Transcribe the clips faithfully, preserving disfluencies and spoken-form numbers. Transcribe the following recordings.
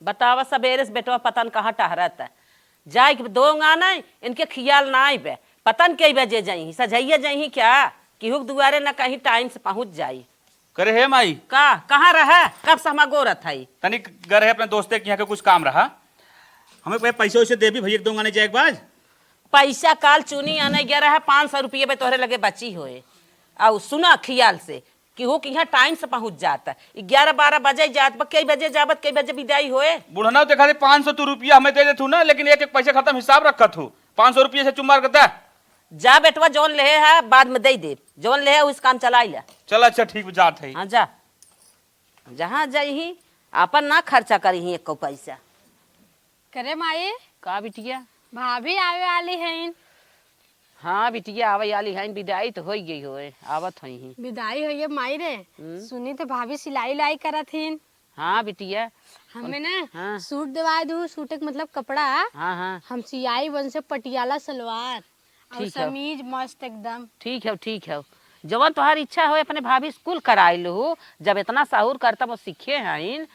बतावा, सबेरे से बेटवा पता न कहाँ टहरत है। जाए के दो अंगना, इनके खियाल नाई बे। पता न कई बजे जइहीं, सझइया जइहीं क्या? केहू के दुआरे न कहीं टाइम से पहुँच जाई। करे हे माई। का? कहाँ रहा? कब से हम अगोरत हई? तनिक ग रहे अपने दोस्ते के यहाँ के कुछ काम रहा। हमें कोई पैसे वैसे देबी भैया के दो अंगने जाए के बाद? पैसा काल चुनी आने गया रहा, पाँच सौ रुपये बे तोहरे लगे बची होए। अउ सुना खियाल से, केहू के यहाँ टाइम से पहुँच जात। ग्यारह बारह बजे जात बा, कई बजे जाबत, कई बजे विदाई होए। बुढ़ना देखा दे, पाँच सौ तू रुपया हमें दे देत हूँ ना, लेकिन एक एक पैसे खत्म हिसाब रखत हूँ। पाँच सौ रुपये से चुप मार के दे। जा बेटवा, जौन लेहे है बाद में दे दे, जौन लेहे उस काम चलाई ले। चल अच्छा ठीक बा, जात है। हाँ जा, जहाँ जाइहीं आपन ना खर्चा करिहीं एको पैसा। करे माई, का बिटिया? भाभी आवे वाली हईन। हाँ बिटिया, आवे वाली हईन, विदाई तो होई गई होए, आवत होइहीं। विदाई होइए माई रे। हम्म। सुनी तो भाभी सिलाई उलाई करत हीन। हाँ बिटिया। हमें ना हाँ। सूट देवाए दू, सूट के मतलब कपड़ा। हाँ, हाँ। हम सियाई बन से पटियाला सलवार और ठीक है। समीज मस्त एकदम। ठीक है, ठीक है। जवन तोहार इच्छा होए अपने भाभी से कुल कराई लहू। जब इतना सहूर करतब सीखे हईन,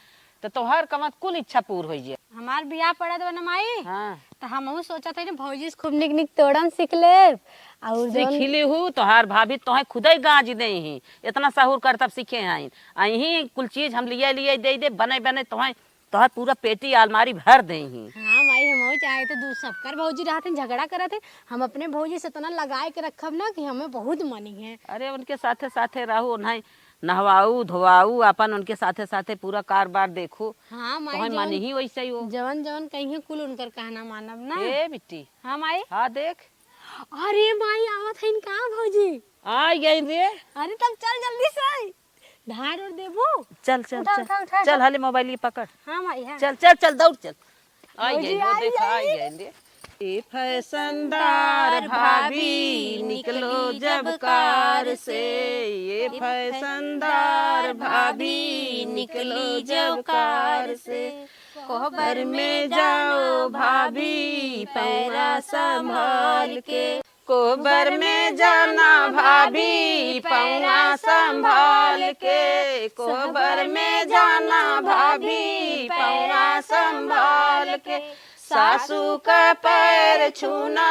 तो तोहार कमत कुल इच्छा पूर होई जाए। हमार बियाह पड़त बा ना माई, हाँ। तो हमहू सोचत हई ना भौजी से खूब निक निक तोड़न सीख लेब। और सीख जौन लिहू, तोहार भाभी तोहे खुदे गांज देही। इतना सहूर करतब सीखे हईन। अहीं कुल चीज हम लिए लिए दे दे, बने बने तोहे, तोहार पूरा पेटी अलमारी भर देही। हाँ माई, हमहू चाहे तो दू सबकर भौजी रहत हैं, झगड़ा करत हैं। हम अपने भौजी से इतना लगाए के रखब ना कि हमें बहुत मनी है। अरे उनके साथे साथे रहू, उन्हें नहवाऊ, धोवाऊ, अपन उनके साथे साथे पूरा कारबार देखू। हाँ माई, तोहे जवन, मानी ही वैसे ही हो। जवन जवन कहिए कुल उनकर कहना मानब ना। ए बिट्टी। हाँ माई। हाँ देख। अरे माई, आवत हईन का भौजी? आ गई रे। अरे तब चल जल्दी से। धार और देबू? चल, चल, उठा, चल। उठा, उठा, चल, उठा। हाले मोबाइल ये पकड़। हाँ माई, हाँ। चल, चल, चल, दौड़ चल। आई भौजी, गई, वो आई, देखा, आई। आई गई रे। ए फैशनदार भाभी निकलो जब कार से, ए फैशनदार भाभी निकलो जब कार से। कोहबर में जाओ भाभी पैरा संभाल के। कोहबर में जाना भाभी पौना संभाल के, कोहबर में जाना भाभी पौना संभाल के। सासू का पैर छूना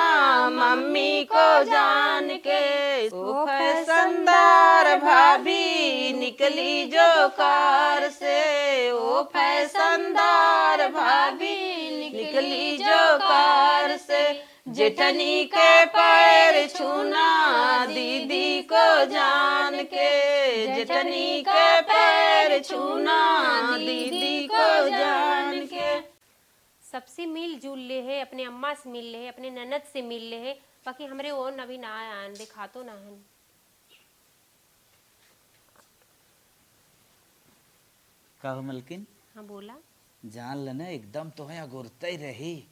मम्मी को जान के। ओ फैशनदार भाभी निकली जो कार से, ओ फैशनदार भाभी निकली जो कार से। जेठनी के पैर छूना दीदी को जान के, जेठनी के पैर छूना दीदी को जान के। सबसे मिल जुल ले है, अपने अम्मा से मिल ले है, अपने ननद से मिल ले है, बाकी हमरे ओन अभी ना आन, देखातो ना हन। का हो मलकिन? हाँ, बोला। जान ल न, एकदम तोहे अगोरते रही।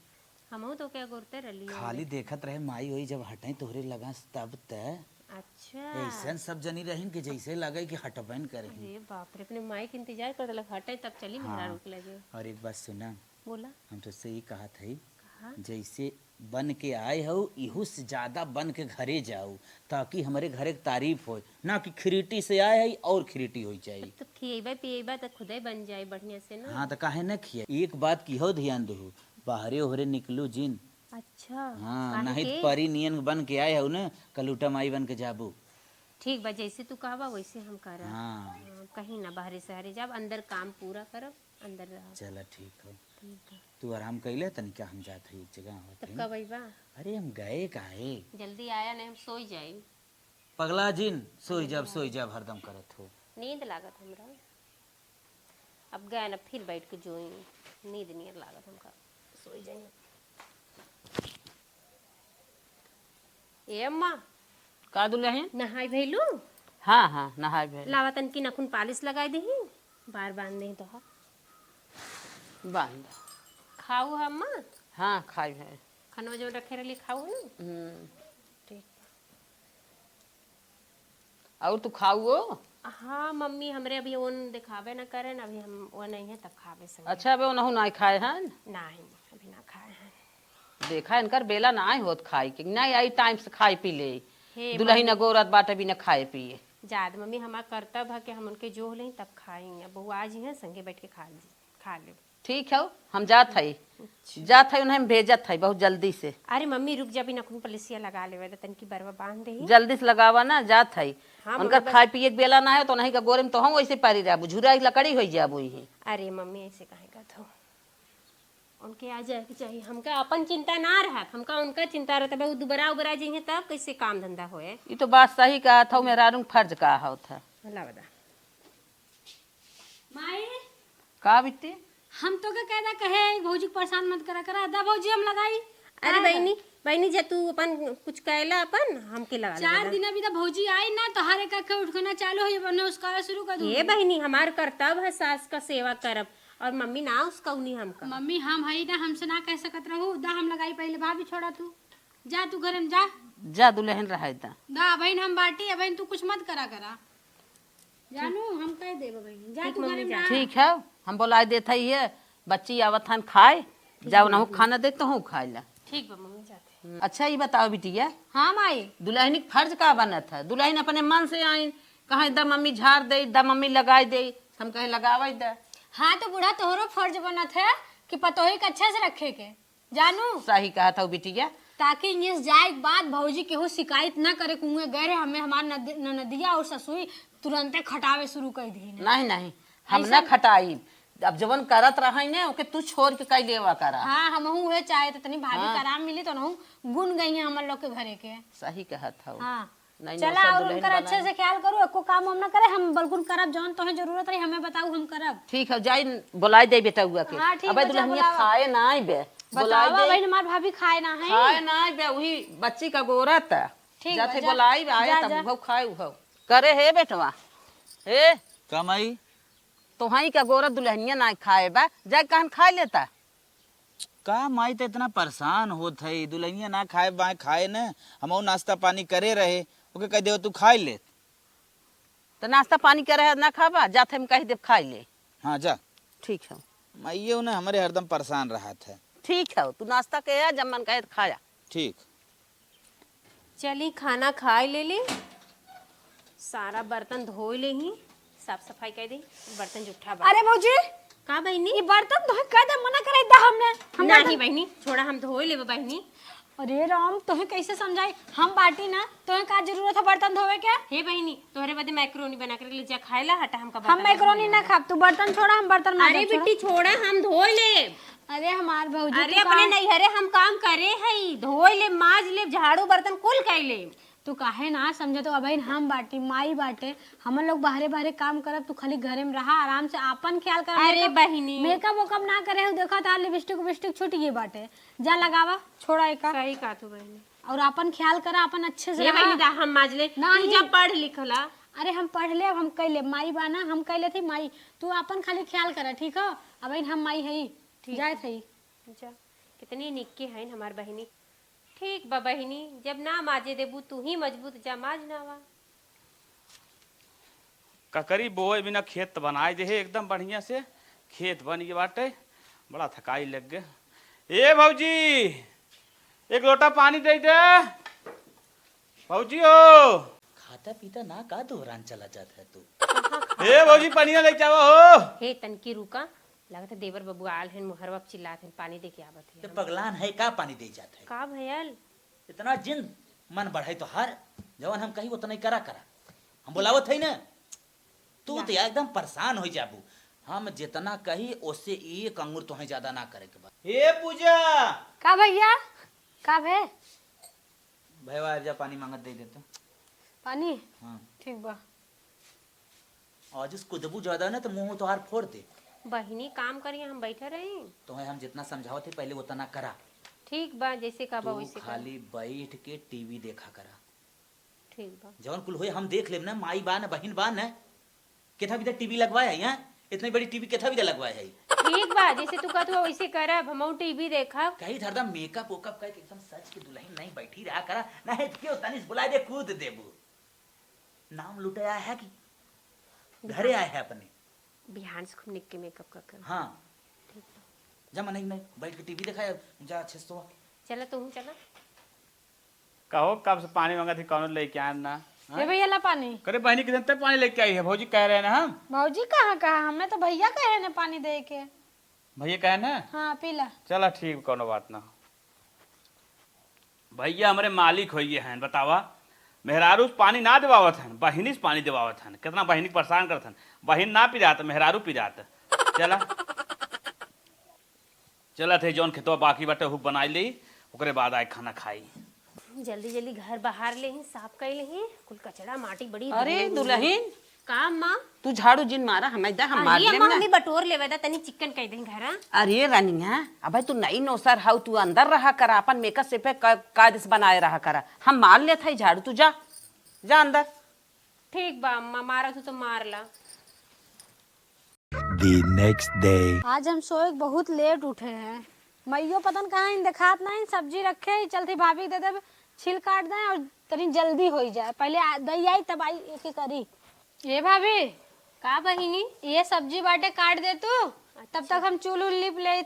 हमहू तोके अगोरते रहली खाली हन। देखत रहे माई ओई जब हटई तोहरे लगा से तब त। अच्छा। ऐसन सब जनी रहिन कि जैसे लगे कि हटबे न करही। अरे बाप रे, अपने माई के इंतजार करत लग हटई तब चली मेहरारू हाँ। के लगे। और एक बात सुना। बोला। हम तोसे ई कहत हई, कहा? जैसे बन के आए हऊ, इहू से ज्यादा बन के घरे जाऊ, ताकि हमरे घरे के तारीफ होए, ना कि खिरीटी से आए हई और खिरीटी होई जाई। तो खियेबा पियेबा त खुदे बन जाई बढ़िया से ना। हाँ, त काहे न खिया? एक बात की हो ध्यान देहू, बाहरे ओहरे निकलू जिन। अच्छा, हाँ, काहे नहीं के? त परी नियन बन के आए हऊ न, कलूटा माई बन के जाबू। ठीक बा, जैसे तू कहबा वैसे हम करब। हाँ। हाँ, कहीं ना बाहरे सहरे जाब, अंदर काम पूरा करब, अंदर रहब। चला ठीक हो। ठीक है। तू आराम कइले, तनिका हम जात हई एक जगह आवत तब हई। कब अइबा? अरे हम गए काहे? जल्दी आया, नहीं हम सोई जाई। पगला जिन, सोई अरे जाब, यार। सोई जाब, हरदम करत हो। नींद लागत हमरा। अब गए ना, फिर बैठ के जोई, नींद नियर लागत हमका, सोई जाई। ए अम्मा। का दुल्हन? नहाई भइलू? हाँ, हाँ, नहाई भइल। लावा तनकी नखुन पालिश लगाई दही, बार बांध दही तोहार। बांध। खाऊ है अम्मा? हाँ, खाई है। खनवा जो रखे रहली खाऊ है ना? हम्म। ठीक। और तू खाऊ हो? हाँ मम्मी, हमरे अभी ओन देखावे ना करे ना, अभी हम वो नहीं है तब खावे संगे। अच्छा, अबे ओनहु नाई खाए हैं? नहीं, अभी ना खाए हैं। देखा, इनकर बेला नाई होत खाई के, नाई आई टाइम से खाई पी ले। हे दुल्हन मम्मी। अगोरत बाटे बिना खाए पिए। जाद मम्मी, हमार कर्तव्य है कि हम उनके जोह लें तब खाई। अब बहू आज ही हैं, संगे बैठ के खा ली, खा ले। ठीक है, हम जात हई। जात हई, उन्हें हम भेजत हई बहुत जल्दी से। अरे मम्मी, रुक जा, बिना कुन पलिसिया लगा लेवे दे, तनकी बरवा बांध देही। जल्दी से लगावा ना, जात हई। हाँ, उनकर मम्मी, खाए पिए के बेला ना है, तो उन्हीं का गोरे में तो हम वैसे पारी रहबू, झुरा लकड़ी होई जाबू ही। अरे मम्मी, ऐसे काहे कहत हो? उनके आ जाए के चाहिए, हमका अपन चिंता ना रहत, हमका उनका चिंता रहत। अब उ दुबरा उबरा जइहें, तब कैसे काम धंधा होए? ई तो बात सही कहत हौ, मेहरारू के फर्ज का होत है। भला बता। माई, का बिट्टी? हम तोके कहदा कहे, भौजी के परेशान मत करा करा। दा भौजी, हम लगाई। अरे हाँ। बहिनी, बहिनी, जे तू अपन कुछ कहला अपन, हमके लगा ले चार बहिनी। दिन अभी तो भौजी आई ना, तोहारे का के उठना चालू होई, बने उसका शुरू कर दूँ। ये बहिनी, हमार कर्तव्य है सास का सेवा करब, और मम्मी ना उसका उन्हीं हमका। मम्मी, हम हई ना, हमसे ना कह सकत रहू। दा हम लगाई पहले, भाभी छोड़ा तू। जा तू घरे में जा। जा दुल्हन रहे दा। दा, बहिन हम बाटी, बहिन तू कुछ मत करा करा। जानू, हम कह देब बहिनी, जा ठीक तू मम्मी, घरे में जा। रह। ठीक है, हम बोलाई देत हई है, बच्ची आवत हन खाए, ठीक जाओ बा नहु मम्मी। खाना दे तो हूँ खाए ला। ठीक बा मम्मी, जाते हैं। हम्म, अच्छा ई बताओ बिटिया, हाँ माई। दुल्हनी के फर्ज का बनत है? दुल्हन अपने मन से आइन, कहे दा मम्मी झाड़ दे, दा मम्मी लगाई दे, हम कहे लगावे दा। हाँ तो बूढ़ा तोहरो फर्ज बनत है कि पतोही के अच्छे से रखे के। जानू। सही कहत हौ बिटिया। ताकि इंगे से जाए के बाद भौजी केहू शिकायत ना करे, कुएं गए रहे, हमें हमार नद-, ननदिया और ससुई तुरंते खटावे शुरू कर दी। नहीं, नहीं, हम ऐसा ना खटाई। अब जवन करत रहे ने, ओके तू छोड़ के कई लेवा करा। हाँ, हमहू उहे चाहे, तो तनी भाभी हाँ। के आराम मिली, तो नहू गुन गई हैं हमर लोग के घरे के। सही कहत हौ। हाँ। नहीं, चला, नौसा और दुल्हन उनकर बना अच्छे ले। से ख्याल करू, एको काम हम ना करे, हम बल्कुन करब, जौन तोहे जरूरत रही, हमें बताऊ, हम करब। ठीक है, जाई, बोलाई दे बेटउआ के। हाँ, ठीक अबे बा, जा दुल्हनिया बोलावा। खाए ना आइबे। बतावा बोलाई दे। बहिन, हमार भाभी खाए ना है। खाए ना आइबे, वही बच्ची का गोरत। ठीक जाते बा, जा। बोलाई, आए जा, तब जा। उहौ खाए उहौ। करे हे बेटवा, हे। का माई? तोहई का गोरत दुल्हनिया ना खाए बा, जाए कहन खाए लेता। का माई त इतना परेशान होत है, दुल्हनिया ना खाए बाए खाए न, हमहू नाश्ता पानी करे रहे, ओके कह देव तू खाए ले। तो नाश्ता पानी करे है ना खाबा, जात हम कह देव खाए ले। हाँ जा। ठीक है। माइये उन्हें हमरे हरदम परेशान रहत है। ठीक है, तू नाश्ता के आ, जब मन कहे तो खाया। ठीक। चली खाना खाए ले ली, सारा बर्तन धोए ले ही, साफ सफाई कर दी, बर्तन जुट्ठा बा। अरे भौजी, का बहिनी? ये बर्तन तोहे कह दे, मना करे दा हमने, हम नहीं बर्तन बहिनी, छोड़ा, हम धोए लेबे बहिनी। अरे राम, तोहे कैसे समझाई, हम बाटी ना, तोहे का जरूरत है बर्तन धोवे के? हे बहिनी, तोहरे बदे मैक्रोनी बना के रख ले, जा खाए ला, हटा, हमका हम बर्तन मैक्रोनी ना खाब, तू बर्तन छोड़ा, हम बर्तन मांजब, अरे छोड़ा। बिट्टी छोड़ा, हम धोए ले। अरे हमार भौजी, अरे तू अपने का नैहरे हम काम करे हई, धोए ले, माज ले, झाड़ू बर्तन कुल कर ले। तू काहे ना समझे, तो अबहिन हम बाटी, माई बाटे, हमन लोग बाहरे बाहरे काम करब, तू खाली घरे में रहा, आराम से आपन ख्याल कर। अरे मेकअप, बहिनी। मेकअप वेकअप ना करे हो, देखा था लिपस्टिक उपिस्टिक छूट गई बाटे, जा लगावा, छोड़ा एका। सही कहा तू बहिनी। और आपन ख्याल करा, आपन अच्छे से ये रहा। बहिनी दा हम माज ले, तू नहीं। जा पढ़ लिख ला। अरे हम पढ़ ले, हम कह ले, माई बा ना, हम कह ले थी माई, तू आपन खाली ख्याल करा, ठीक हो? अबहिन हम माई हई, ठीक। जाए थई। जा, कितनी निक्की हईन हमार बहिनी। ठीक बा बहिनी, जब ना माजे देबू तू ही मजबूत जा माज ना बा। ककरी बोए बिना खेत त बनाए देहे एकदम बढ़िया से, खेत बन गए बाटे, बड़ा थकाई लग गए। ए भौजी, एक लोटा पानी दे दे। भौजी हो। खाता पीता ना का दोहरान चला जात है तू? ए भौजी, पनिया लेके आवा हो। हे तनकी रुका, लगत है देवर बबुआ आल हन, मोहरवा पे चिल्लात हन, पानी दे के आवत है। तो पगलान है का, पानी दे जात है? का भयल? इतना जिन मन बढ़ाई तो हर, जवन हम कही उतना ही करा करा। हम बोलावत है ना, तू या। तो एकदम परेशान हो जाबू। हम जितना कही उससे एक अंगुर तोहे ज्यादा ना करे के बा। ए पूजा। का भैया? का भे? भैया, आ जा, पानी मांगत दे देता। पानी? हाँ। ठीक बा। और जिस कुदबू ज्यादा ना, तो मुंह तोहार फोड़ दे। बहिनी, काम करिए, हम बैठे रही। तोहे हम जितना समझावत ही, पहले उतना करा। ठीक बा, जैसे कहबा तू वैसे करा। खाली बैठ के टीवी देखा करा। ठीक बा। जवन कुल होए, हम देख लेब ना, माई बा ना, बहिन बा ना। केथा भी तो टीवी लगवाए है, हैं? इतनी बड़ी टीवी केथा भी तो लगवाए है? ठीक बा, जैसे तू कहत हुआ, वैसे करब, हमहू टीवी देखब। कही धरदा मेकअप वेकअप करके एकदम सज के दुल्हन नहीं बैठी रहा करा, नहीं तो क्यों तनिस बुलाए दे, कूद देबू। नाम लुटे आया है कि घरे आया है अपने? बिहान से खूब निक के मेकअप कर कर। हाँ। ठीक बा। जा मने, नहीं, बैठ के टीवी देखा यार, जा अच्छे से सो। चला, तू चला। कहो, कब से पानी मांगत ही, कौनो लेके आए ना? ए हाँ? भैया, ला पानी। करे बहिनी, कितने तक पानी लेके आई है? भौजी कह रहे हैं ना हम। भौजी कहाँ कहा? हमें तो भैया कहे ने पानी दे के। भइया कहे ना? हाँ, पी ला। चला ठीक, कौनो बात ना। भइया हमरे मालिक होइए हैं, बतावा। मेहरारू से पानी ना देवावत हैं, बहिनी से पानी देवावत हैं। कितना बहिनी के परेशान करत हैं। बहिन ना पिरात, मेहरारू पिरात। चला। चलत है, जौन खेतवा बाकी बाटे, हुक बनाई लेई, ओकरे बाद आए खाना खाई। जल्दी जल्दी घर बहार लेही, साफ कई लेही, कुल कचड़ा माटी बड़ी अरे धुआं हुई। दुलहिन, का अम्मा? तू झाड़ू जिन मारा, हमें दे, हम मार अरे लेम अम्मा, ना। हमें बटोर लेवे दा, तनी चिक्कन कई देही घर। अरे रनिया, अबे तू नई नौसर हऊ, तू अंदर रहा कर, अपन मेकअप से पे क-, कायदे से बनाए रहा कर। हम मार लेत हई झाड़ू, तू जा, जा अंदर। ठीक बा अम्मा, मारा तू तो मार ला। The next day। आज हम सोए के बहुत लेट उठे हैं। मइयो पता न कहाँ इन देखात ना, इन सब्जी रखे ही, चलती भाभी के दे देब, छील काट दें और तनी जल्दी होई जाए। पहले आ, दई आई तब आई एके करी। ए भाभी। का बहिनी? ये सब्जी बाटे काट दे तू, तब तक हम चूल्ह उल्ह लिप ले।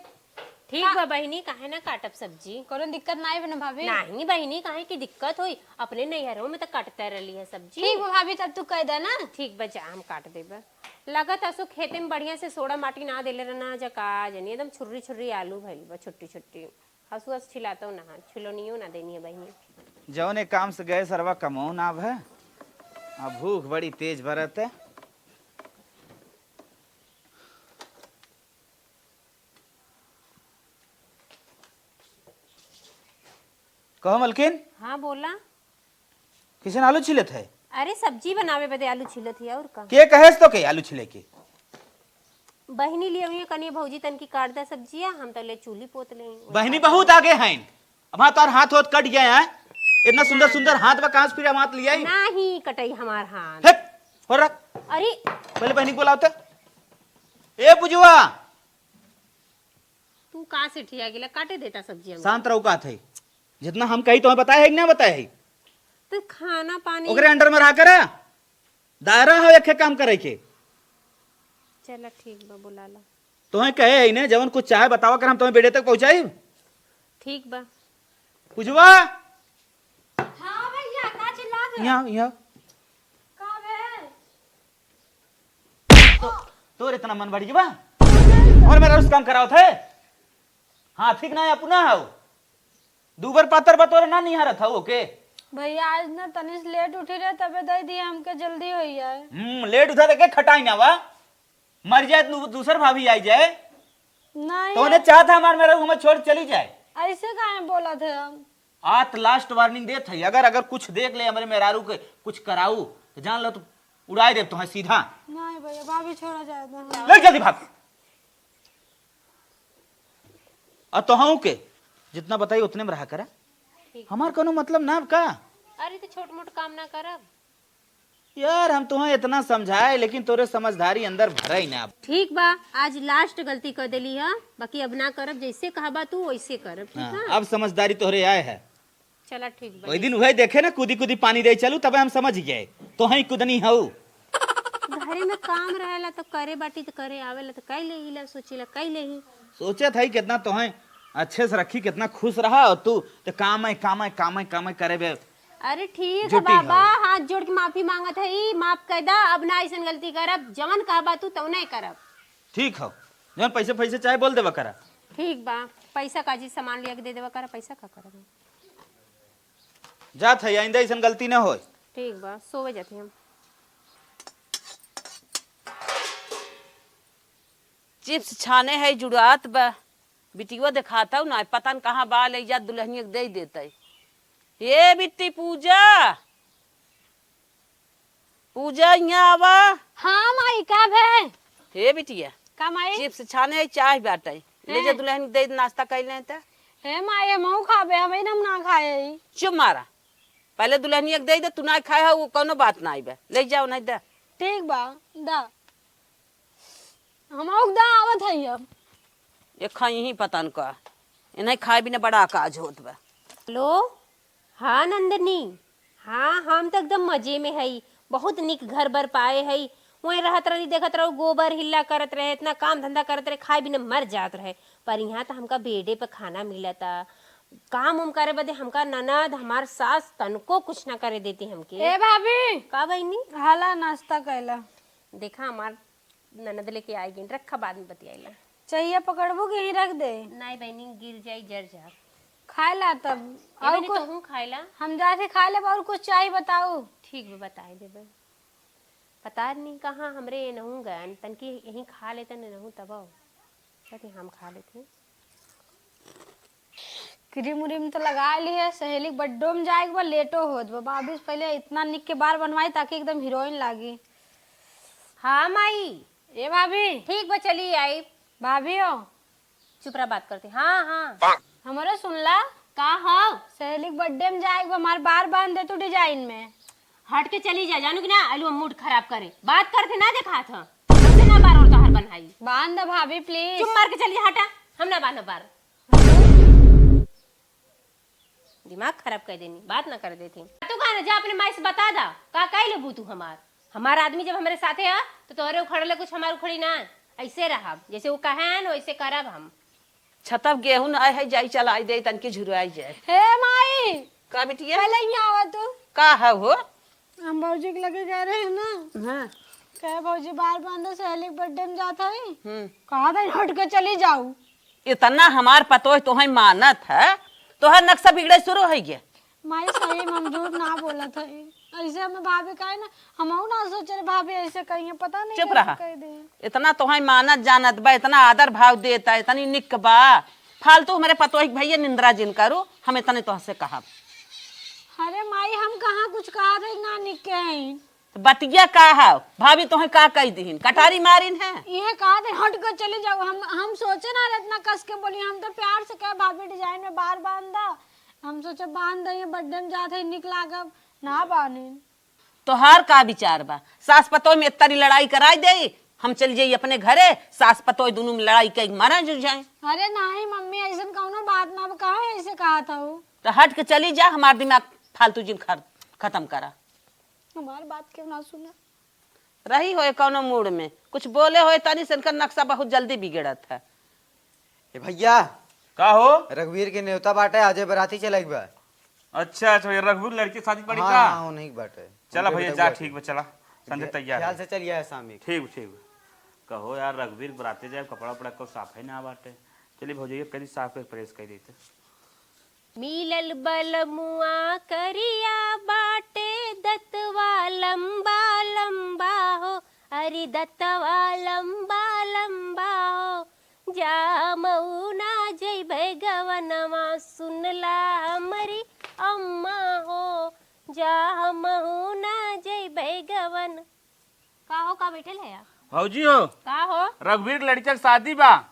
ठीक का? बा बहिनी, काहे ना काटब सब्जी? कोनो दिक्कत नाई बा ना भाभी? नाही बहिनी, काहे की दिक्कत होई? अपने नैहरों में तो काटते रहली है सब्जी। ठीक बा भाभी, तब तू कह दे ना। ठीक बा, जा हम काट देबा। लगत असो खेते में बढ़िया से सोड़ा माटी ना देले रहना, जा का जनी एकदम छुर्री छुर्री आलू भइल बा, छुट्टी छुट्टी। हसुआ से छिलातो ना है, छिलनियो ना देनी है बहिनी। जौने काम से गए सरवा कमौ ना भे। अब भूख बड़ी तेज बरत है। कहो मलकिन। हाँ बोला। किसन आलू छीलत है? अरे सब्जी बनावे बदे आलू छीलत ही, और का? के कहेस तो के आलू छीले के? बहिनी लिए हुई कनिए भौजी तनकी काट दे सब्जिया, हम तो ले चूल्ही पोत ले। बहिनी बहुत आगे हैं। अब हाँ तोर हाथ होत कट गया है। इतना सुंदर सुंदर हाथ बा, कहाँ से फिर हाथ लिया ही? नाही कटई हमार हाथ। हट, हो रख। अरे। पहले बहिनी को बुलाओ तो। ए पुजुआ। तू का सिठिया गिला, काटे देता सब्जी हमके। शांत रहो, का थे? जितना हम कही तुम्हें बताए है कि ना बताए है? तो खाना पानी ओकरे अंडर में रहा करा। दायरा हो एक काम करे के। चला ठीक बा, बुला ला। तुम्हें कहे है ने, जवन कुछ चाहे बतावा कर, हम तुम्हें बेड़े तक पहुँचाई। ठीक बा। पुजुआ। हाँ भैया, का चिल्लात है? यहाँ, यहाँ। का बे? तो, तोर इतना मन बढ़ गया बा? और मेरा उस काम करावत है? हाँ, ठीक ना है, अपना है वो। दूबर पातर बा, तोरे ना निहारत है वो के? भैया, आज ना तनिस लेट उठी रहे, तबे दे दिए, हमके जल्दी होई है। हम्म, लेट उठा देखे खटाई ना बा। मर जाए तो दूसर भाभी आई जाए। नहीं। तो उन्हें चाहत है हमार मेरा हमें छोड़ चली जाए। ऐसे काहे बोलत है हम? आत लास्ट वार्निंग देत है, अगर, अगर कुछ देख ले हमरे मेहरारू के कुछ कराऊ, तो जान लो तो उड़ाए देब तोहे सीधा। नहीं भैया, भाभी छोड़ा जाए तो। ले जल्दी भाग। और तोहू के जितना बताई उतने में रहा करा। ठीक। हमार कोनो मतलब ना का? अरे तो छोट मोट काम ना करब। यार, हम तोहे इतना समझाए, लेकिन तोरे समझदारी अंदर भरे ही ना। ठीक बा, आज लास्ट गलती कर देली ह, बाकी अब ना करब, जैसे कहबा तू वैसे करब, ठीक हाँ, है? अब समझदारी तोहरे आए है। चला ठीक बा। वही दिन वही देखे ना, कूदी कूदी पानी दे चलू, तबे हम समझ गए, तोहे कूदनी हऊ। घरे में काम रहेला तो करे बाटी तो करे आवेला तो कई लेही ला, सोचीला कई लेही। सोचत है कितना तोहे अच्छे से रखी, कितना खुश रहा, और तू तो काम है, काम है, काम है, काम है करे बे। अरे ठीक है जुटी बाबा, हो। हाथ जोड़ के माफी मांगत है, ई माफ कर दा, अब ना ऐसन गलती करब, जवन कहबा तू तवने करब। ठीक हो, जवन पैसे, पैसे चाहे बोल देबा करा। ठीक बा, पैसा का जी सामान लिया के दे देबा करा, पैसा का करब? जात है, आइंदा ऐसन गलती ना होए। ठीक बा, सोवे जाते हम। चिप्स छाने है, जुड़ात बा। बिटिया देखाता हूँ ना, पता न कहाँ बा, ले जा दुल्हनिया के दे देते। ए बिट्टी पूजा, पूजा यहाँ आवा। हाँ माई, का भे? हे बिटिया, का माई? चिप्स छाने है, चाय बाटे, ले जा हैं? दुल्हन के दे दे, नाश्ता कर लें त। हे माई, हमहू खाबे, हम एकदम ना खाए। चुप मारा, पहले दुल्हनिया के दे दे, तू ना खाए हो, वो कोनो बात ना आइबे, ले जाओ नहीं दे। ठीक बा, दा। हम औक दा आवत हई अब। ये खाई ही पता न का, इन्हें खाए बिना बड़ा काज होत बा। हेलो, हाँ नंदनी, हाँ हम तो एकदम मजे में हई, बहुत निक घर बर पाए हई। वहीं रहत रही, देखत रहो, गोबर हिल्ला करत रहे, इतना काम धंधा करत रहे, खाए बिना मर जात रहे। पर यहाँ तो हमका बेडे पे खाना मिलता। काम उम करे बदे हमका ननद, हमार सास तनको कुछ ना करे देती हमके। ए भाभी, का बहिनी? हाला नाश्ता कैला। देखा हमार ननद लेके आई गई, रखा बाद में बतियाइला। चाहिए पकड़बू कि यहीं रख दे? नहीं बहनी, गिर जाई, जर जा। खाए ला तब। ए और बहनी, कुछ? तोहूँ खाए ला। हम जाके खा लेब, और कुछ चाहिए बताऊ? ठीक बा, बताए देबे। पता नहीं कहाँ हमरे एनहू गयन, तनकी यहीं खा लेतन एनहू तब। कहते हम खा लेते। क्रीम उरीम तो लगा ली है, सहेली के बर्थडे में जाए के बा, लेटो होत बा। भाभी से पहले इतना निक के बार बनवाई ताकि एकदम हीरोइन लागी। हाँ माई। ए भाभी। ठीक बा, चली आई। भाभी हो। चुप रह, बात करते। हाँ, हाँ। हमरो सुनला। का हो? सहेली के बर्थडे में जाए के बा, हमार बार बांध दे तू डिजाइन में। हट के चली जा, जानू कि ना, आलू मूड खराब करे। बात करते ना देखात ह। हमसे ना बार और तोहार बन्हाई। बांध दे भाभी, प्लीज। चुप मार के चली जा, हटा। हम ना बांधब बार। दिमाग खराब कर देनी, बात ना कर देती। तू कहा ना, जा अपने माई से बता दा, का कह लेबू तू हमार? हमार आदमी जब हमरे साथे ह, तो तोहरे उखड़ले कुछ हमार उखड़ी ना। ऐसे रहब, जैसे वो कहे न, वैसे करब हम। छतब गेहूं ना है, जाई चलाई दे, तनकी झुरवाई जाए। हे माई! का बिटिया? पहले यहाँ आवा तू। का है हो? हम भौजी के लगे गए रहे ना। हाँ। कहे, "भौजी, बार बांधो, सहेली के बर्थडे में जात हई।" हम्म। कहा था, "हट के चली जाऊ।" इतना हमार पतोह तोहई मानत है, तोहर नक्शा बिगड़े शुरू होइ गया। माई, सही में हम झूठ ना बोलत हई। ऐसे हमें भाभी कहे ना, हमहू ना सोचे रहे भाभी ऐसे कहिए, पता नहीं चुप कैसे रहा। कह दे। इतना तोहई मानत जानत बा, इतना आदर भाव देता, इतनी निक बा, फालतू हमरे पतोह के भैया निंद्रा जिन करू, हम इतने तोहसे कहब। अरे माई, हम कहाँ कुछ कहा थे, ना निक के हई। तो बतिया का है? भाभी तोहे का कह दिहिन? कटारी मारिन है? इहे कहा थे, "हट के चली जाओ।" हम, हम सोचे ना रहे इतना कस के बोली, हम तो प्यार से कहे, "भाभी, डिजाइन में बार बांध दा।" हम सोचे बांध दे, बर्थडे में जात है, निक लागब, ना बांधिन। तोहार का विचार बा? सास पतोह में इतनी लड़ाई कराई दे, हम चल जाई अपने घरे, सास पतोह दुनू में लड़ाई कई मरा जो जाए। अरे नहीं मम्मी, ऐसन कौनो बात ना बा, काहे ऐसे कहा था वो? तो हट के चली जा, हमार दिमाग फालतू जिन खर-, खत्म करा। हमार बात क्यों ना सुना? रही होए कौनो मूड में, कुछ बोले होए तनी से इनकर नक्शा बहुत जल्दी बिगड़त है। ए भैया, का हो? रघुवीर के नेवता बाटे, आजे बराती चले के बा। अच्छा, अच्छा भैया, रघुवीर लड़की शादी पड़ी हाँ, का? हाँ, उन्हीं के बाटे। चला उनके भैया, बेटा जा, हुआ ठीक बा, चला। संजय तैयार ख्याल है। से चलिए शाम में। ठीक, ठीक। कहो यार, रघुवीर बराते जाए, कपड़ा उपड़ा को साफ है ना बाटे। चलिए भौजी, कहीं साफ कर प्रेस कर देते। मिलल बलमुआ करिया बाटे, दतवा लंबा लंबा हो, अरे दतवा लंबा लंबा हो। जा मऊ ना जइबे गवनवा, सुनला हमरी अम्मा हो। जा मऊ ना जइबे गवन। का हो, का बैठल है यार? भौजी हो। का हो? रघुवीर के लड़का के शादी बा।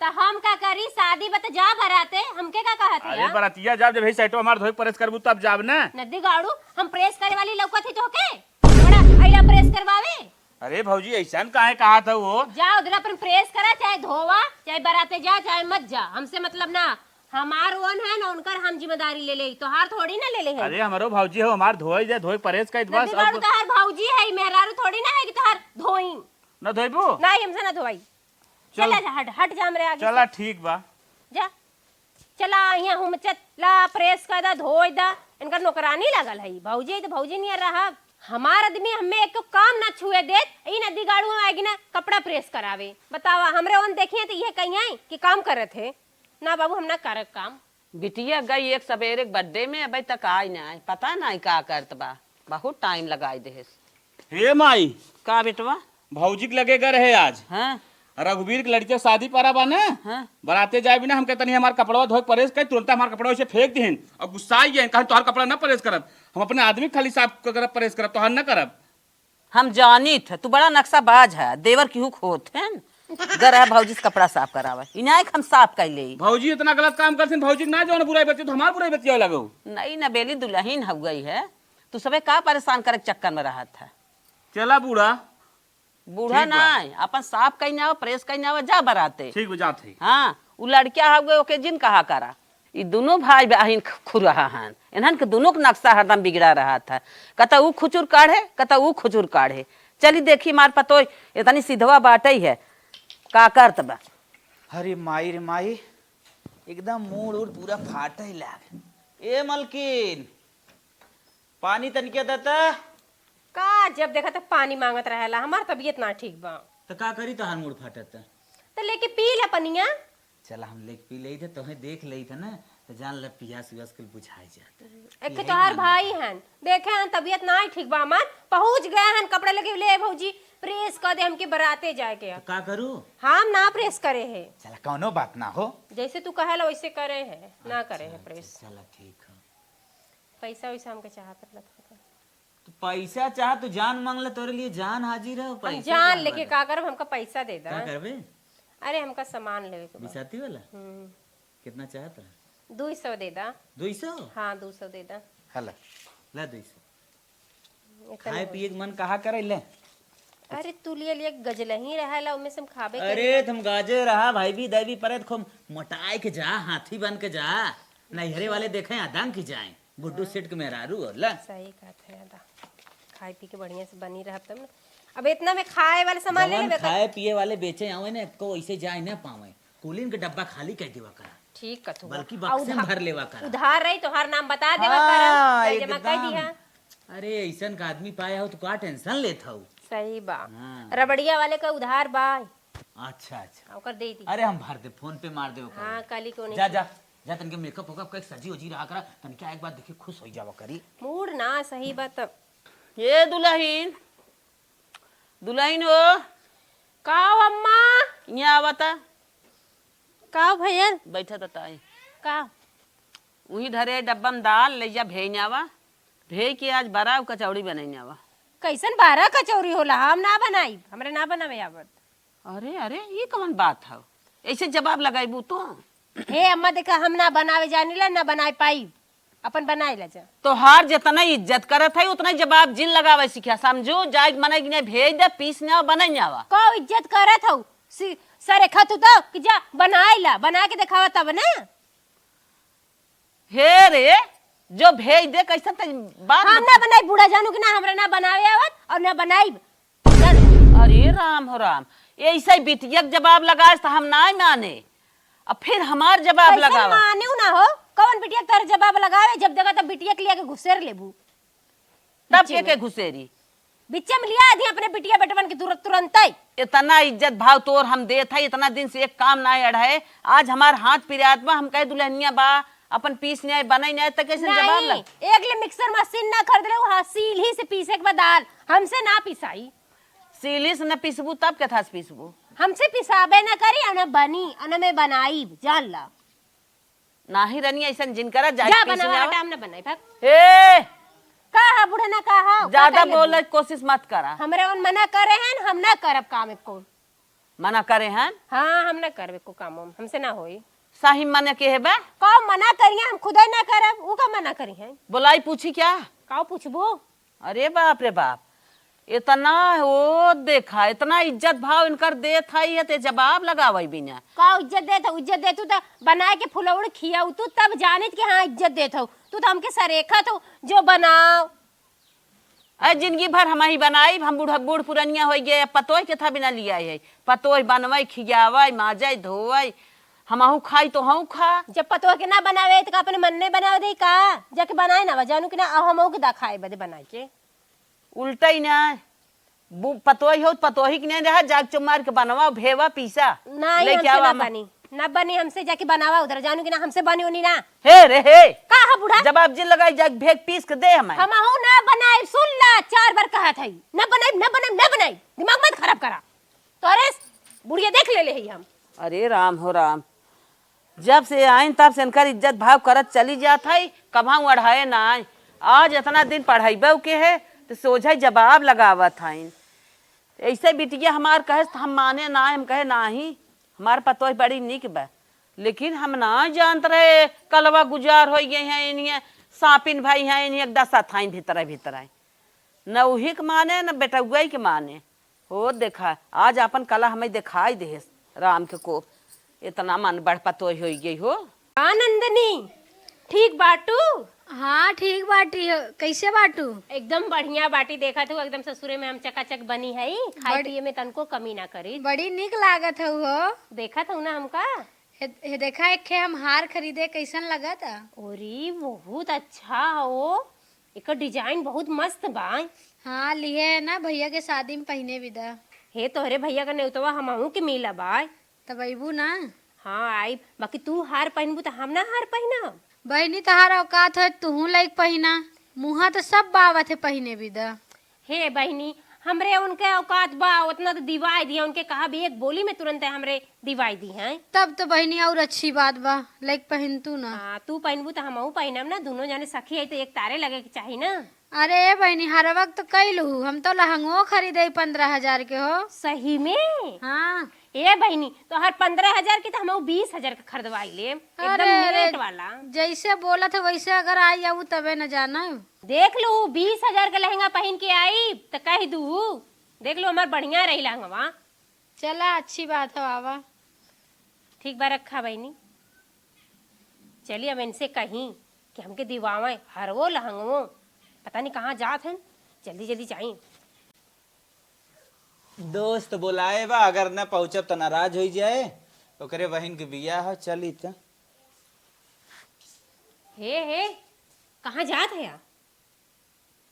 त हम का करी, शादी बा त जा बराते, हमके का कहत है अरे यार? बरातिया जाब, जब यही सेटो हमार धोई प्रेस करबू तब जाब ना। नदी गाड़ू, हम प्रेस करे वाली लौकत ही तोहके? बड़ा अइला प्रेस करवावे? अरे भौजी, ऐसन काहे कहा था वो? जा उधर अपन प्रेस करा, चाहे धोवा, चाहे बराते जा, चाहे मत जा, हमसे मतलब ना। हमार ओन है ना, उनकर हम जिम्मेदारी ले ले, तोहार थोड़ी ना ले ले है। अरे हमरो भौजी हो, हमार धोई दे, धोई प्रेस कर बस। नदी गाड़ू अब तोहार भौजी है, मेहरारू थोड़ी ना है कि तोहार धोई। ना धोइबू? नहीं, हमसे ना धोवाई। चल। चला जा, हट, हट जा हमरे आगे चला, से। ठीक बा। जा। चला, यहाँ हुमचत ला, प्रेस कर दा, धोई दा। इनकर नौकरानी लागल है, भौजी है तो भौजी नियर रहब। हमार आदमी हमें एक काम ना छुए देत, ई नदी गाड़ू में आएगी ना, कपड़ा प्रेस करावे। बतावा, हमरे ओन देखिए तो ये कहीं आई कि काम करत है? ना बाबू, हम ना करब काम। बिटिया गई एक सबेरे के बर्थडे में, अबे तक आई ना, पता नहीं का करत बा, बहुत टाइम लगाई देहेस। हे माई, का बेटवा? भौजी के लगे गए रहे आज। हाँ। रघुवीर के लड़के शादी पड़ा बा ना। हाँ। बराते जाए बिना हमके तनी हमार कपड़वा धोए के प्रेस कर, तुरंत हमार कपड़वा ऐसे फेंक दिहन और गुस्सा आई गए, कहा तोहार कपड़ा ना प्रेस करब, हम अपने आदमी के खाली साफ करब, प्रेस करब, तोहार ना करब। हम जानित है, तू बड़ा नक्शाबाज है, देवर की हुक होत है। गर है भौजी से कपड़ा साफ करावे, इनाय हम साफ कर ले। भौजी इतना गलत काम करथिन, भौजी के ना जौन बुराई बतियो, तो हमार बुराई बतिया लगो। नहीं ना बेली, दुल्हन हो गई है, तू सबे का परेशान करे के चक्कर में रहत है। चला बूढ़ा। बूढ़ा ठीक बा। ना, अपन साफ कहीं ना हो, प्रेस कहीं ना हो, जा बराते। ठीक बा, जात है। हाँ, उ लड़किया हो गए, ओके जिन कहा करा। ई दुनो भाई बहिन ख-, खुरहा हन। इन्हन के दुनो के नक्शा हरदम बिगड़ा रहत है। कतउ खुचुर काढ़े, कतउ खुचुर काढ़े। चली देखी मार पतोय, इतनी सिधवा बाटई है। का करत बा? अरे माई रे माई, एकदम मूड़ उड़ पूरा फाटई लाग। ए मलकिन, पानी तनिके दे त। का जब देखा तब पानी मांगत रहेला, हमार तबीयत ना ठीक बा। त का करी, तहार मूड़ फाटत? तो लेके पी ले पनिया। चला, हम लेके पी लेई थे, तोहे देख लेई थे ना, तो जान ले पियास उयास कुल बुझाई जात। एक ठे पियाई तोहार ना भाई होता। हन, देखे हन तबियत ना ही ठीक बा हमार, पहुँच गए हन कपड़ा लेके, "ले भौजी, प्रेस कर दे, हमके बराते जाए के है।" तो का करू? हम ना प्रेस करे है। चला, कौनो बात ना हो। जैसे तू कहेला वैसे करे है, ना करे है प्रेस। चला, ठीक है। पैसा वैसा हमके चाहत रहला थोड़ा। तो पैसा चाह, तू जान मांग ले, तोरे लिए जान हाजिर है। हम पैसा जान लेके का करब, हमका पैसा दे दा। का करबे? अरे, हमका सामान लेवे के बा। बिसाती वाला? हम्म। कितना चाहत है? दुई सौ दे दा। दुई सौ? हाँ, दुई सौ दे दा। हला, ला दुई सौ। इतना खाए हो। पिए के मन कहा करे ले? अरे, तू लिए लिए गजलही रहेला, ओमे से हम खाबे अरे, करी। तुम गाजे रहा, भाई भी दैवी परे, खूब मोटाए के जा, हाथी बन के जा। नैहरे वाले देखे, अदंग की जाए। गुड्डू सेठ के मेहरारू होला। सही कहत है दादा, खाए पी के बढ़िया से बनी रहब तब ना। अब इतना में खाए वाले सामान ले जवन लेबे का? खाए पिए वाले बेचे आवे ना, एको ऐसे जाए ना पावे। कुलिन के डब्बा खाली कर देवा करा। ठीक कथुआ। बल्कि आ बक्से में उधा-, भर लेवा करा। उधार रही, तोहार नाम बता देवा हाँ, करा, जमा कर एकदम। दिहा। अरे, ऐसन का आदमी पाया हो तो का टेंशन लेत हऊ? सही बा। हाँ। रबड़िया वाले का उधार बा। अच्छा, अच्छा। ओकर दे दी। अरे, हम भर दे, फोन पे मार दे ओकर। हाँ, काली को नहीं। जा, जा, जा, तनके मेकअप वेकअप कर, सजी ओजी रहा करा, तनके एक बार देखे खुश हो जावा करी। मूड ना सही बा तब। ये दुलहिन, दुलहिन हो। का हो अम्मा? यहाँ आवा ता। का हो भैया? बैठा ता ताई। का? उही धरे डब्बा में दाल ले जा, भेज आवा। भेज के आज बरा कचौड़ी बनाई आवा। कैसन बरा कचौड़ी होला? हम ना बनाई, हमरे ना बनावे आवत। अरे, अरे, ये कवन बात हौ? ऐसे जवाब लगाइबू तो? हे अम्मा, देखा, हम ना बनावे जानिला, ना बनाए पाई, अपन बनाए ला जा। तोहार जितना इज्जत करत है, उतना जवाब जिन लगावे सीखा, समझू? जाए के मने के नहीं भेज दे, पीस ने आवा, बनाई ने आवा। का इज्जत करत हौ? सी-, सरे खतु तो कि जा बनाए ला, बना के देखावा तब ना। हे रे, जो भेज दे, कैसन त बात हम बता- ना बनाई, बूढ़ा जानू कि ना, हमरा ना बनावे आवत और ना बनाई। अरे राम हो राम, ऐसे बिटिया के जवाब लगाए त हम नाहीं माने, अब फिर हमार जवाब कैसे लगावा। माने ना हो, कौन बिटिया के तोर जवाब लगावे, जब देखा तब बिटिया के लिया के घुसेर लेबू। तब बिच्चे के, के में। घुसेरी? बिच्चे में लिया दी अपने बिटिया बेटवन के तुरंत, तुरंत ही। इतना इज्जत भाव तोर हम देत है, इतना दिन से एक काम ना अढ़ाए, आज हमार हाथ पिरात बा, हम कहे दुल्हनिया बा, अपन पीस न्याय, बनाई न्याय, त कैसे जवाब नहीं, लग- एक ले मिक्सर मशीन ना खरीद ले, हाँ, सील ही से पीसे के बाद दाल, हमसे ना पिसाई। सीली से न पिसबू तब के थास पिसबू? हमसे पिसाबे न करी, और न बनी, और न मैं बनाई, जान ला। नाही रनिया ऐसन जिन करा, जाए जा पीस बनावा, में आवा। हटा, हम न बनाई, भाग। ए! का हा बूढ़ा ना का हा, का ज्यादा कहले बोले बू? कोशिश मत करा। हमरे उन मना करे हैं, हम ना करब काम एको। मना करे हैं? हाँ, हम ना करब एको काम उम, हमसे ना होई। सही मने के है बा? का मना करिए, हम खुदे ना करब, ऊ का मना करी हैं? बोलाई पूछी क्या? का पूछबू? अरे बाप रे बाप, इतना, ओ देखा, इतना इज्जत भाव इनकर देत है, ये ते जवाब लगावे बिना। का इज्जत देत है? इज्जत देतू त बनाए के फुलौड़ खियाऊ तू, तब जानित कि हाँ इज्जत देत हो। तू त हमके सरेखत हो, जो बनाओ। अरे जिंदगी भर हम ही बनाई, हम बूढ़ा, बूढ़ पुरनिया हो गए, अब पतोह के था बिना लिया है। पतोह बनवाई, खियावाई, माजाई, धोवाई, हमहू खाई तो हऊ खा। जब पतोह के ना बनावे त का अपने मन ने बनावे दे का? जाके बनाए ना, जानू कि ना, हमहू के दा खाए बदे बनाए के। उल्टा ही ना, बु-, पतोही हो, पतोही के नहीं रहा, जाग चुप मार के बनवा, भेवा, पीसा, नहीं, लेके हमसे आवा ना हम। बनी, ना बनी हमसे, जाके बनावा उधर, जानू कि ना, हमसे बनी उनी ना। हे रे हे, का है बूढ़ा? जब आप जिन लगाई, जाग भेग पीस के दे हमें। हमहू ना बनाई, सुन ला, चार बार कहा था, ना बनाई, ना बनाई, ना बनाई, दिमाग मत खराब करा। तोरे बुढ़िया देख ले ले ही हम। अरे राम हो राम, जब से आइन तब से इनकर इज्जत भाव करत चली जात है, कभाऊ अढ़ाए ना आए। आज इतना दिन पढ़ाइबे के है तो सोझा जवाब लगावत हइन। ऐसे बिटिया हमार कहे त हम माने ना, हम कहे नाही, हमार पतोह बड़ी निक बा, लेकिन हम ना जानत रहे कलवा गुजार हो गई हैं, इन्हें सापिन भाई हैं, इन्हें एक दशा थाइन भीतर भीतर। न उही के माने, न बेटउआ के माने। हो देखा, आज आपन कला हमें देखाई देहेस, राम के कोप। इतना मन बढ़ पतोह होई गई हो। का नंदनी, ठीक बाटू? हाँ, ठीक बाटी हो। कैसे बाटू? एकदम बढ़िया बाटी। देखा तू, एकदम ससुरे में हम चकाचक बनी है, खाए बड़ी पिए में तनको कमी ना करी। बड़ी निक लागत हऊ हो। देखत हऊ ना हमका? हे, हे देखा, एक ठे हम हार खरीदे, कैसन लगत? अरे, बहुत अच्छा हो, एकर डिजाइन बहुत मस्त बा। हाँ, लिहे है ना, भैया के शादी में पहिने बिदा। हे, तोहरे भैया का नेउतवा हमहू के मिला बा। तब अइबू ना? हाँ, आइब। बाकी तू हार पहिनबू त हम ना हार पहिनब। बहिनी, तहार औकात होय, तुहूँ लइक पहिना। मुँहा त सब बावत है पहिने बिदा। हे बहिनी, हमरे उनके औकात बा, ओतना त दिवाई दिया, उनके कहब एक बोली में तुरंत हमरे दिवाई दिहैं। तब त बहिनी और अच्छी बात बा, लइक पहिन तू ना। हाँ, तू पहिनबू त हमहू पहिनब ना, दुनो जने सखी है त एक तारे लगे के चाही ना। अरे ए बहिनी, हर वक्त कइलू, हम तो लहंगो खरीदे पन्द्रह हजार के हो। सही में? हाँ। ए बहिनी, तोहर पन्द्रह हजार के त हमहू बीस हजार के खरीदवाई लेब, एकदम अरे, अरे, नेट वाला। जैसे बोलत है वैसे अगर आई आऊ तबे न जाना। देख लू, बीस हजार के लहंगा पहिन के आई त कह दू, देख लू हमार बढ़िया रही लहंगवा। चला, अच्छी बात है, आवा। ठीक बा, रखा बहिनी। चली, अब इनसे कहीं कि हमके दिवावें हरवो लहंगवो। पता नहीं कहाँ जात हैं, जल्दी जल्दी जाई। दोस्त बोलाए बा, अगर न पहुँचब त नाराज होई जाए। ओकरे बहिन के बियाह है, चली त। हे, हे, कहाँ जात है यार?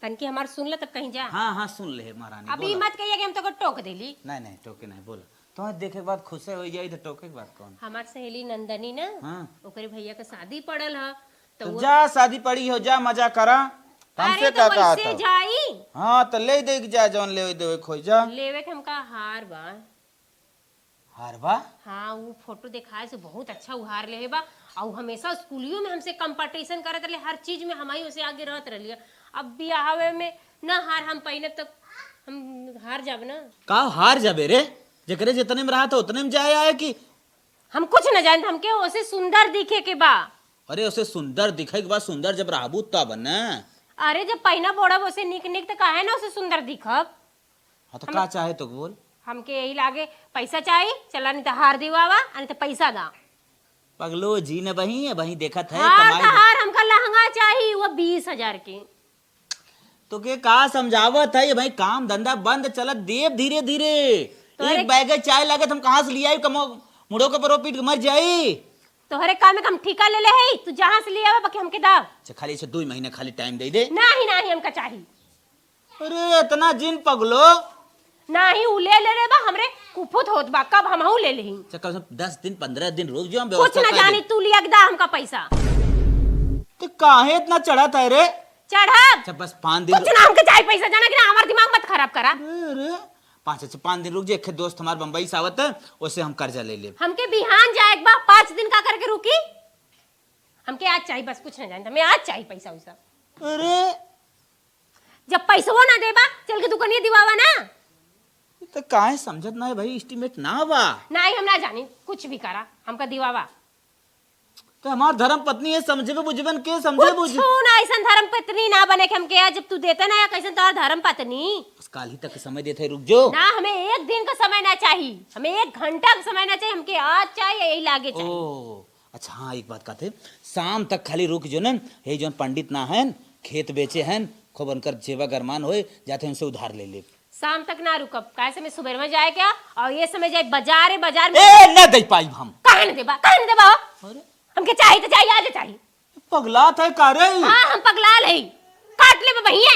तनकी हमार सुन ले तब कहीं जा। हाँ, हाँ, सुन ले, महारानी, अभी बोला। मत कहिए कि हम तोको टोक देली। नहीं, नहीं, टोके नहीं, बोला। तो देखे के बाद खुशे हो जाई, तो टोके के बाद कौन? हमार सहेली नंदनी ना, हाँ। ओकरे भैया के शादी पड़ल ह, तो तो वो जा, शादी पड़ी हो, जा, मजा करा। अरे, हमसे तो का कहा वैसे था? जाई। हाँ, तो ले दे के जा, जौन लेवे देवे खोई जा। लेवे के हमका हार बा। हार बा? हाँ, उ फोटो देखाए से बहुत अच्छा उ हार लेहे बा। आ उ हमेशा स्कूलियो में हमसे competition करत रहले, हर चीज में हमही ओसे आगे रहत रहलिए। अब बियाहवे में ना हार हम पहिनब त हम हार जाब ना। का हार जाबे रे? जेकरे जितने में रहा था उतने में जाए आए कि? हम कुछ न जानत, हमके ओसे सुंदर दिखे के बा। अरे ओसे सुंदर दिखे के बा, सुंदर जब रहबू तब न। अरे जब पहिनब ओढ़ब ओसे निक निक त काहे ना ओसे सुंदर दिखब? हाँ, तो हम का चाहे तो बोल। हमके यही लागे पैसा चाही, चला नहीं तो हार दिवावा, नहीं तो पैसा दा। पगलो जी न बही, बही देखत है, हार कमाई तो दे। हार, हमका लहंगा चाही, वो बीस हजार के। तो के का समझावत है, ये भाई काम धंधा बंद चलत, देब धीरे धीरे। तो अरे एक बैग चाय लागत, हम कहाँ से लियाई, कमो, मुड़ो के परो पीट के मर जाई। तोहरे काम में हम ठिका ले ले है, तू जहाँ से लियावा, बाकी हमके दा। अच्छा, खाली इसे दो ही महीने खाली time दे दे। नहीं, नहीं, हमका चाही। अरे, इतना जिन पगलो। नाही, उ ले ले रे बा, हमरे कुफुत होत बा, कब हमहू ले लेही। अच्छा, कम से कम दस दिन, पन्द्रह दिन रुक जाओ, हम कुछ व्यवस्था ना कर जानी, देब। तू लिया के दा हमका पैसा। तो काहे इतना चढ़त है रे? चढ़ब? अच्छा, बस पाँच दिन कुछ रुक। ना, हमके चाही पैसा, जाना कि ना, हमार दिमाग मत खराब करा। अरे, अरे, पाँच, अच्छा, पाँच दिन रुक जा, एक दोस्त हमार बम्बई से आवत है, ओसे हम कर्जा ले लेब। हमके बिहान जाए के बा, पाँच दिन का करके रुकी? हमके आज चाही, बस कुछ ना जानी, हमें आज चाही पैसा वैसा। अरे, जब पैसवो ना देबा, चल के दुकानिया दिवावा ना। ई त काहे समझत ना है भाई, estimate ना बा। नाही, हम ना जानी, कुछ भी करा, हमका दिवावा। तो हमार धर्म पत्नी है, समझे बुझबन के समझे बुझ। कुछ ना, ऐसन धर्म पत्नी ना बने के हमके, जब तू देते ना, कैसन तोहर धर्म पत्नी। बस काल ही तक समय देते है, रुक जो। ना, हमें एक दिन का समय ना चाहिए, हमें एक घंटा का समय ना चाहिए, हमके आज चाहिए, यही लागे चाहिए। ओ, अच्छा, हाँ, एक बात कहते, शाम तक खाली रुक जो न, हे जौन पंडित ना हैं, खेत बेचे हैं, खूब उनकर जेबा गरमान होए, जाते उनसे उधार ले ले। शाम तक ना रुकब, काहे से मैं सुबह में जाए क्या, और ये समय जाए बाजार, बाजार में। ए, न दे पाई हम। काहे न देबा, काहे न देबा? अरे। हमके चाहिए तो चाहिए, आज चाहिए। पगला था का रे? हाँ, हम पगला ले, काट ले बहिया,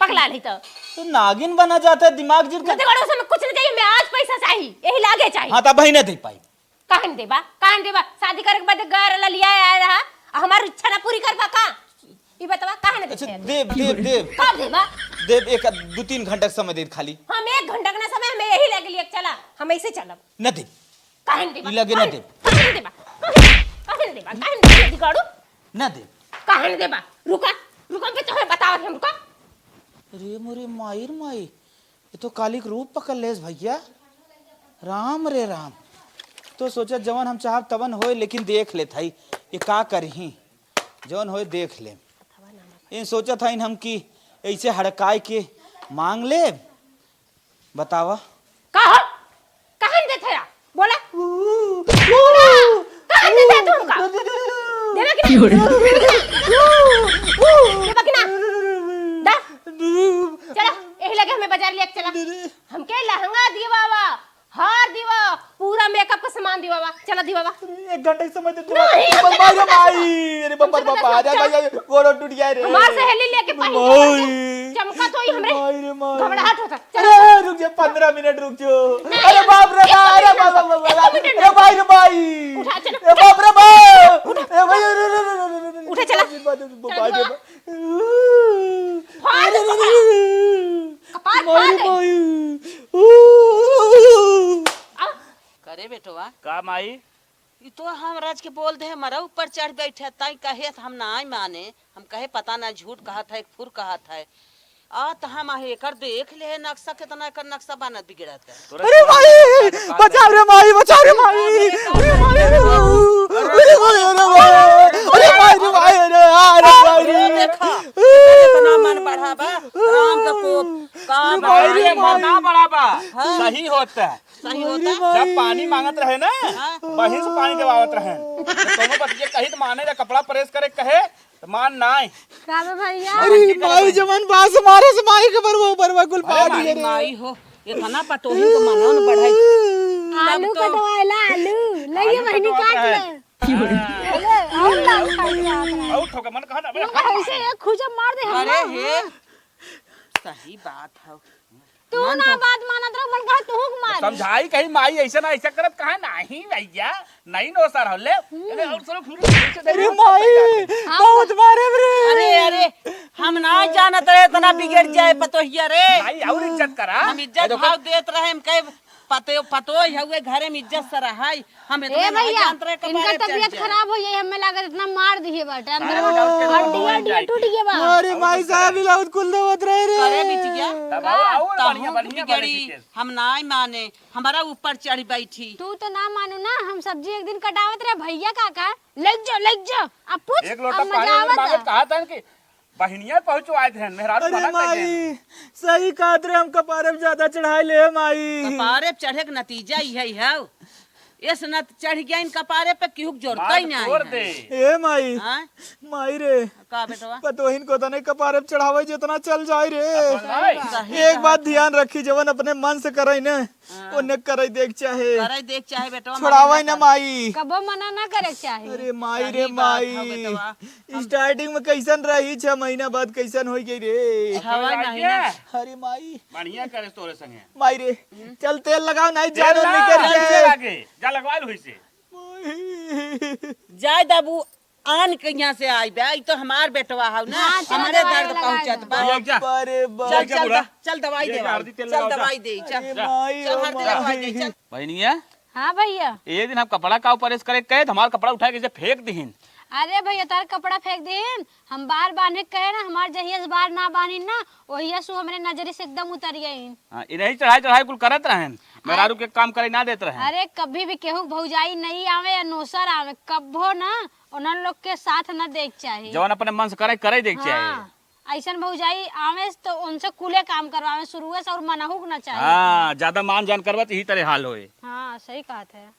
पगला ले तो। तो नागिन बना जाता है, दिमाग जिर का। तो बड़ो से हमें कुछ नहीं चाहिए, मैं आज पैसा चाहिए, यही लागे चाहिए। हाँ, तो बहिने दे पाई। काहे न देबा? काहे न देबा? शादी करे के बाद गैर ललिया आया रहा, आ हमार इच्छा ना पूरी कर पा का? ई बतावा, काहे न अच्छा, देबे? देब, देब, देब। कब देबा? देब, एक दो तीन घंटा के समय दे खाली। हम एक घंटा के ना समय, हमें यही लगे लिए, चला, हम ऐसे चलब। न देब। काहे न देबा? ई लगे न देब। काहे न देबा? काहे न देबा? काहे न देबा? बिगाड़ू? न देब। काहे न देबा? रुका, रुका, हम तोहे बतावत हम, रुका। अरे मोरे माई रे माई, ये तो काली के रूप पकड़ लेस भैया। राम रे राम। तो सोचा जवन हम चाहब तवन होए, लेकिन देख लेत हई, ये का करही, जवन होए देख ले। इन सोचत हईन हम कि ऐसे हड़काए के मांग ले, बतावा। का हो? काहे न देत हया? बोला। काहे न देत हया तू हमका? देबा कि ना? देबा कि ना? दा। चला, यही लगे हमें बाजार लिया के चला। हमके लहंगा दिवावा, हार दिवा, पूरा मेकअप का सामान दिवावा, चला दिवावा। अरे, एक घंटा के समय दे दो। नहीं। अरे, माई रे माई, अरे बाप रे बाप, अरे, अरे, गोड़ टूट गया रे। हमार सहेली लेके पहन के माई। चमका तो ही हमरे माई रे माई। घबराहट होता। चला। अरे, रुक जा, पन्द्रह मिनट रुक जो। नहीं। अरे बाप रे बाप, अरे बाप, बाप, बाप, बाप, अरे माई रे माई। उठा, चला। ए बाप रे बाप। ए भाई, अरे, अरे, अरे, अरे, अरे, उठा, चला। बाप रे बाप। चला, बाप रे बाप। फाड़ दे, अरे, अरे, अरे। कपार माई फाड़ रे दे। माई। आ। करे बेटवा। का माई? ई तो हम राज के बोल दे, हमरा ऊपर चढ़ बैठे, ताई कहे त हम नाई माने। हम कहे पता ना झूठ कहत है, फुर कहत है। आ त हम आहे एकर देख ले नक्शा, कितना एकर नक्शा बनत बिगड़त है। तोरा अरे माई, बचाओ रे माई, बचाओ रे माई। अरे माई, अरे माई, अरे माई, अरे माई, अरे माई, अरे माई, अरे माई। अरे देखा, इतना मन बढ़ावा, राम का पूत, का अरे माई रे बताई माई। मन ना बढ़ावा, हाँ। सही होता है। सही होता है। जब पानी मांगत रहे ना, हाँ। बहिन से पानी देवावत रहे। तो कौनो बतिया कही तो माने, जब कपड़ा प्रेस करे कहे, तो मान नाय। का बे भैया? अरे माई, जवन बास मारे से माई के बरवा, बरवा कुल अरे पानी माई, रे। माई हो, इतना पतोहिन के मनवा न बढ़ाई। आलू तब तो कटवाएला, आलू। लइए आलू बहिनी, कटवात काट रहे। ले। अरे, और लाओ, खाई के आवत रहे। और ठोके मन कहा ना, अबे। ऐसे एक खुजा मार दे हम अरे ना। हे, सही बात है। तू मन ना तो बात मानत रहो, मन कहा तू के मारे। समझाई कहीं माई ऐसे ना ऐसे करत कहा नहीं भैया, नहीं नो सर हल्ले। अरे और सर फिर पीछे अरे देखो, माई, सब तैयार है। बहुत मारे रे। अरे, अरे, हम ना जानत रहे इतना बिगड़ जाए पतोहिया रे। माई और इज्जत करा। हम इज्जत देखो। भाव देत रहे, हम कहे पतो, पतो हउए घरे में इज्जत से रहाई। हम ए इतना ना भैया, जानत रहे इनका कपारे चढ़ तबीयत जाए। खराब हो जाए, हमें लागत इतना मार दिए बाटे अंदर। अरे, और हड्डिया, हड्डिया टूट गया बा। अरे माई साहब, इलाज कुल देवत रहे रे। करे बिटिया, तब का? और, और तहूँ बढ़िया, बढ़िया, बिगड़ी, बढ़िया। हम नाई माने, हमारा ऊपर चढ़ बैठी। तू तो ना मानू ना, हम सब्जी एक दिन कटावत रहे, भैया का का, "लेक जो, लेक जो।" अब पूछ, एक लोटा अब पानी मजा में आवत मांगत है। कहा था कि बहिनिया पहुंचवाए थे, मेहरारू अरे मना कर माई, देन। सही कहत रे, हम कपारे पे ज्यादा चढ़ाई ले माई। कपारे पे चढ़े के नतीजा इहे है। इस न चढ़ गया इन कपारे पे, केहू के जरूरत ही मार नहीं तोड़ है। दे। ए माई, हाँ? माई रे, का बेटवा? पतोहिन को तने कपारे पे चढ़ावे जितना चल जाए रे। अपन भाई। सही एक बात बात है। ध्यान रखी, जवन अपने मन से करे ने, हाँ। ओने करे देख चाहे। करे देख चाहे बेटवा, छोड़ावे मना ना ना कर। माई। कबो मना ना करे चाहे। अरे माई रे सही बात है माई। बेटवा। हम starting में कैसन रही, छह महीना बाद कैसन हो गई रे। छवा महीना। अरे माई। बढ़िया करे तोरे संगे। माई रे, चल तेल लगाओ, नहीं तेल जानो ना, निकल तेल जाए। लगा के, जा लगवा लो इसे। माई। जाए दाबू, आन के यहाँ से आई बे, ई तो हमार बेटवा हव ना, हाँ, चल हमरे दवाई दर्द लगा पहुँचत दो। बा। ये जा। अरे बा- चल, ये जा चल, बूढ़ा। चल दवाई ये देवा, आरती तेल चल लगाओ, जा। दवाई दे, चल। अरे माई, चल, ओ हर दवाई माई। दे, चल। बहनिया, हाँ भैया। एक दिन हम कपड़ा का ऊपर प्रेस करे कहे, तो हमार कपड़ा उठा के ऐसे फेंक दिहिन। अरे भैया, तार कपड़ा फेंक दिहिन, हम बाहर बांधे के कहे ना, हमार जहिया से बाहर ना बांधिन ना, ओहिया से हमरे नजरी से एकदम उतर गइन। हाँ, इन्हीं चढ़ाई चढ़ाई कुल करत रहन, मेहरारू के काम करे ना देत रहन। अरे, कभी भी केहू के भौजाई नहीं आवे या नौसर आवे, कब्बो ना, उन्हन लोग के साथ ना देख चाही। जवन अपने मन से करे, करे देख चाही। हाँ, ऐसन भौजाई आवे तो उनसे कुले काम करवावे शुरुए से, और मनहू के ना चाही। हाँ, ज्यादा मान जान करवा तो यही तरह हाल होए। हाँ, सही कहत है।